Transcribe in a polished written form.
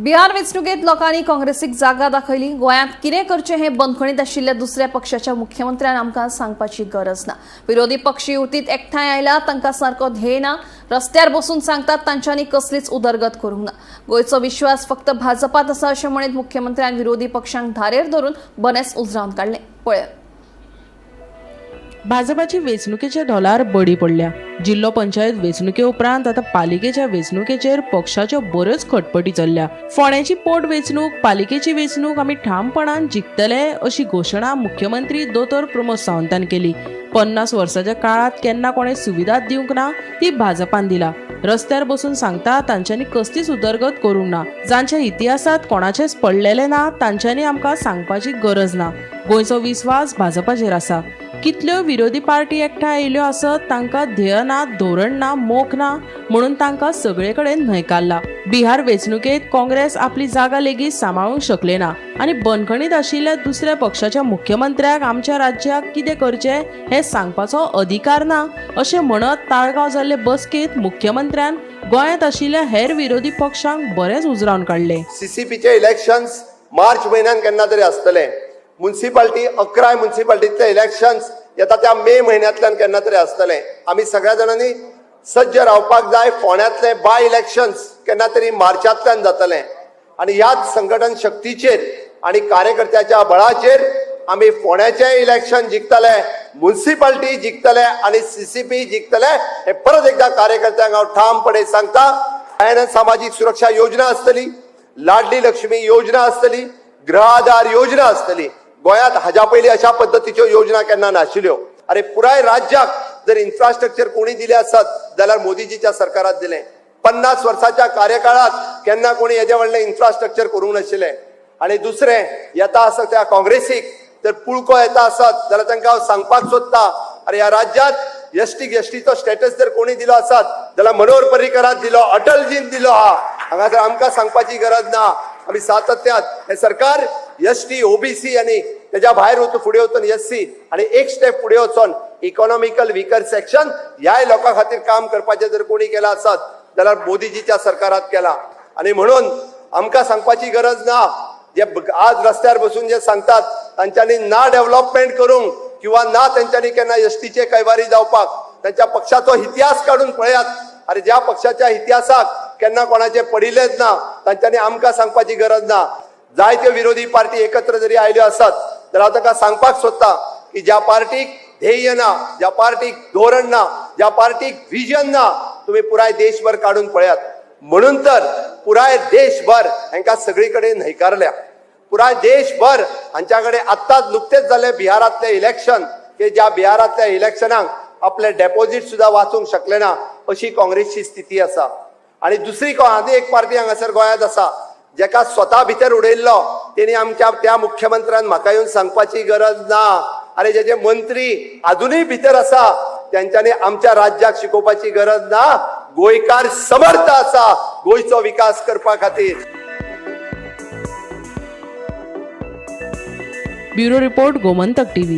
बिहार वेंचणुकेंत लोकांनी काँग्रेसीक जागा दाखयली. गोंयांत कितें करचें हें बंदखणीत आशिल्ल्या दुसऱ्या पक्षाच्या मुख्यमंत्र्यान आमकां सांगपाची गरज ना. विरोधी पक्ष युतीत एकठांय आयला, तांकां सारको ध्येय ना. रस्त्यार बसून सांगतात तांच्यांनी कसलीच उदरगत करूंक ना. गोंयचो विश्वास फक्त भाजपात आसा अशें म्हणीत मुख्यमंत्र्यान विरोधी पक्षांक धारेर धरून बरेंच उजरावन काडलें. पळयात. भाजपाची वेंचणुकेच्या ढोलार बडी पडल्या. जिल्लो पंचायत वेंचणुके उपरांत आतां पालिकेच्या वेंचणुकेचेर पक्षाच्यो बऱ्योच खटपटी चल्ल्या. फोंड्याची पोट वेंचणूक, पालिकेची वेंचणूक आमी ठामपणान जिखतले अशी घोशणा मुख्यमंत्री दोतोर प्रमोद सावंतान केली. 50 वर्साच्या काळात केन्ना कोणें सुविधा दिवंक ना ती भाजपान दिला. रस्त्यार बसून सांगता तांच्यांनी कसलीच उदरगत करूंक ना. जांच्या इतिहासात कोणाचेच पडलेलें ना तांच्यांनी आमकां सांगपाची गरज ना. गोंयचो विस्वास भाजपाचेर आसा. कितल्यो विरोधी पार्टी एकठांय आयिल्ल्यो आसत तांकां ध्येय ना, धोरण ना, मोख ना म्हणून तांकां सगळे कडेन न्हयकारला. बिहार वेंचणुकेंत काँग्रेस आपली जागा लेगीत सांबाळूंक शकले ना आनी बंदखणीत आशिल्ल्या दुसऱ्या पक्षाच्या मुख्यमंत्र्याक आमच्या राज्याक कितें करचें हें सांगपाचो अधिकार ना अशें म्हणत ताळगांव जाल्ले बसकेंत मुख्यमंत्र्यान गोंयांत आशिल्ल्या हेर विरोधी पक्षांक बरेंच उजरावन काडले. सीसीपीचे इलेक्शन्स मार्च म्हयन्यान केन्ना तरी आसतले. मुन्सिपाल्टी 11 मुन्सिपाल्टीतले इलेक्शन्स येता त्या मे म्हयन्यांतल्यान केन्ना तरी आसतले. आमी सगळ्या जाणांनी सज्ज रावपाक जाय. फोंड्यांतले बाय इलेक्शन्स केन्ना तरी मार्चांतल्यान जातले आनी ह्याच संघटन शक्तीचेर आनी कार्यकर्त्याच्या बळाचेर आमी फोंड्याचें इलेक्शन जिखतले, मुन्सिपाल्टी जिखतले आनी सीसीपी जिखतले हे परत एकदा कार्यकर्त्यांक हांव ठामपणे सांगता. सामाजीक सुरक्षा योजना आसतली, लाडली लक्ष्मी योजना आसतली, गृह आधार योजना आसतली. गोंयांत हाज्या पयलीं अशा पद्दतीच्यो योजना केन्ना नाशिल्ल्यो. अरे पुराय राज्याक जर इन्फ्रास्ट्रक्चर कोणी दिलें आसत जाल्यार मोदीजीच्या सरकारात दिलें. 50 वर्साच्या कार्यकाळात केन्ना कोणी हेजे व्हडलें इन्फ्रास्ट्रक्चर करूंक नाशिल्लें. आनी दुसरें येता आसत त्या काँग्रेसीक जर पुळको येता आसत जाल्यार तांकां हांव सांगपाक सोदता, अरे ह्या राज्यात एसटी एसटीचो स्टेटस जर कोणी दिलो आसत जाल्यार मनोहर पर्रीकरान दिलो, अटलजीन दिलो. हा हांगासर आमकां सांगपाची गरज ना. आमी सातत्यात हे सरकार एसटी, ओबीसी आनी तेज्या भायर वचून फुडें वचून एससी आनी एक स्टेप फुडें वचून इकॉनॉमिकल विकर सेक्शन ह्याय लोकां खातीर काम करपाचें जर कोणी केलां आसत जाल्यार मोदीजीच्या सरकारात केला. आनी म्हणून आमकां सांगपाची गरज ना. जे आज रस्त्यार बसून जे सांगतात तांच्यांनी ना डेव्हलपमेंट करूंक किंवा ना तेंच्यांनी केन्ना एसटीचे कैवारी जावपाक तांच्या पक्षाचो इतिहास काडून पळयात. अरे ज्या पक्षाच्या इतिहासाक केन्ना कोणाचे पडिल्लेच ना तांच्यांनी आमकां सांगपाची गरज ना. जायत्यो विरोधी पार्टी एकत्र जरी आयल्यो आसत जाल्यार हांव तांकां सांगपाक सोदता की ज्या पार्टीक ध्येय ना, ज्या पार्टीक धोरण ना, ज्या पार्टीक विजन ना, तुम्ही पुराय देशभर काडून पळयात. म्हणून तर पुराय देशभर हांकां सगळी कडेन न्हयकारल्या. पुराय देशभर हांच्या कडेन आत्ताच नुकतेच जाले बिहारांतले इलेक्शन की ज्या बिहारांतल्या इलेक्शनाक आपले डेपॉझिट सुद्दां वाचूंक शकले ना अशी काँग्रेसची स्थिती आसा. आनी दुसरी आनी एक पार्टी हांगासर गोंयांत आसा जेका स्वता भितर उडयल्लो तेणी आमच्या त्या मुख्यमंत्र्यान म्हाका येवन सांगपाची गरज ना. अरे जेजे मंत्री अजुनूय भितर आसा तेंच्यांनी आमच्या राज्याक शिकोवपाची गरज ना. गोंयकार समर्थ आसा गोंयचो विकास करपा खातीर. Bureau report, Gomantak TV.